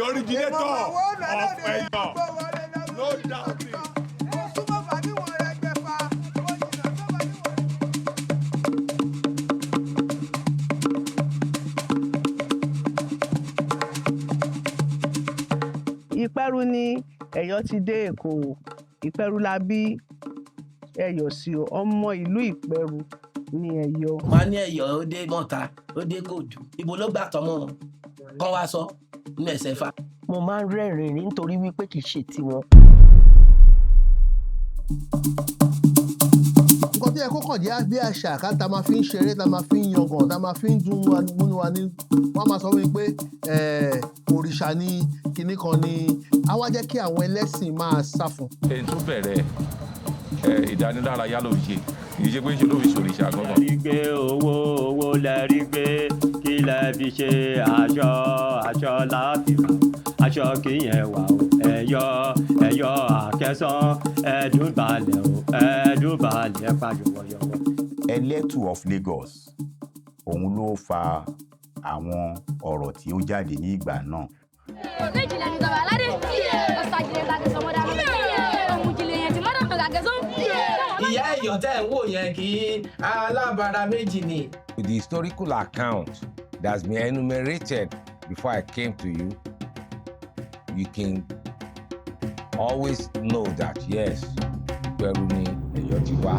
Originator of Ẹ̀yọ̀, no doubting. Mo súnmọ́ bàbí wọn rẹ gbẹ̀fà, mo jìnnà sọ́mọ níwọ̀n. Ìpẹ́rù ni Ẹ̀yọ̀ ti dé Èkó o. Ìpẹ́rù la bí Ẹ̀yọ̀ sí o. Ọmọ ìlú Ìpẹ́rù ni Ẹ̀yọ̀. Wọn á ní Ẹ̀yọ̀ ó dé Mọ̀ta, ó dé Kòdú, ibo ló gbà tọmọ wọn kán wá sọ nínú ẹsẹ̀ fa. Mo máa ń rẹ́rìn-ín nítorí wípé kì í ṣe tiwọn. Nǹkan tó yẹ kó kàn jẹ́ bí àṣà ká ta máa fi ń ṣeré, ta máa fi ń yangàn, ta máa fi ń dùn múnú wa ní, wọ́n máa sọ wípé òrìṣà ni kinní kan ni á wá jẹ́ kí àwọn ẹlẹ́sìn máa sá fún. Ẹni tó bẹ̀rẹ̀ ẹ ìdánilárayá ló fi ṣe, kì í ṣe pé ṣe ló fi ṣòrìṣà gangan. Rí gbé owó, owó lẹ rí gbé, kí lẹ fi ṣe? Aṣọ, aṣọ láti rà, aṣọ kì í yẹn wà o. Ẹ̀yọ̀, ẹ̀yọ̀ àkẹsàn, ẹ̀dùn balẹ̀ o, ẹ̀dùn balẹ̀ pa yọ̀wọ̀yọ̀wọ̀. Ẹlẹ́tù of Lagos, òun ló fa àwọn ọ̀rọ̀ tí ó jáde ní ìgbà náà. Méjìlá ní tọ́ba aládé ọ̀sàjìlẹ̀ gàgẹ̀sọ̀mọ́dá òmùjìlẹ̀ yẹn ti mọ́dà gàgẹ̀sọ̀. Ìyá Ẹ̀yọ̀ tẹ́ ẹ̀ ń wò yẹn kì í alábàárà méjì ni. The historical account that's been enumerated before I came to you, you can always know that yes, Ìpẹ́rù ni Ẹ̀yọ̀ ti wá.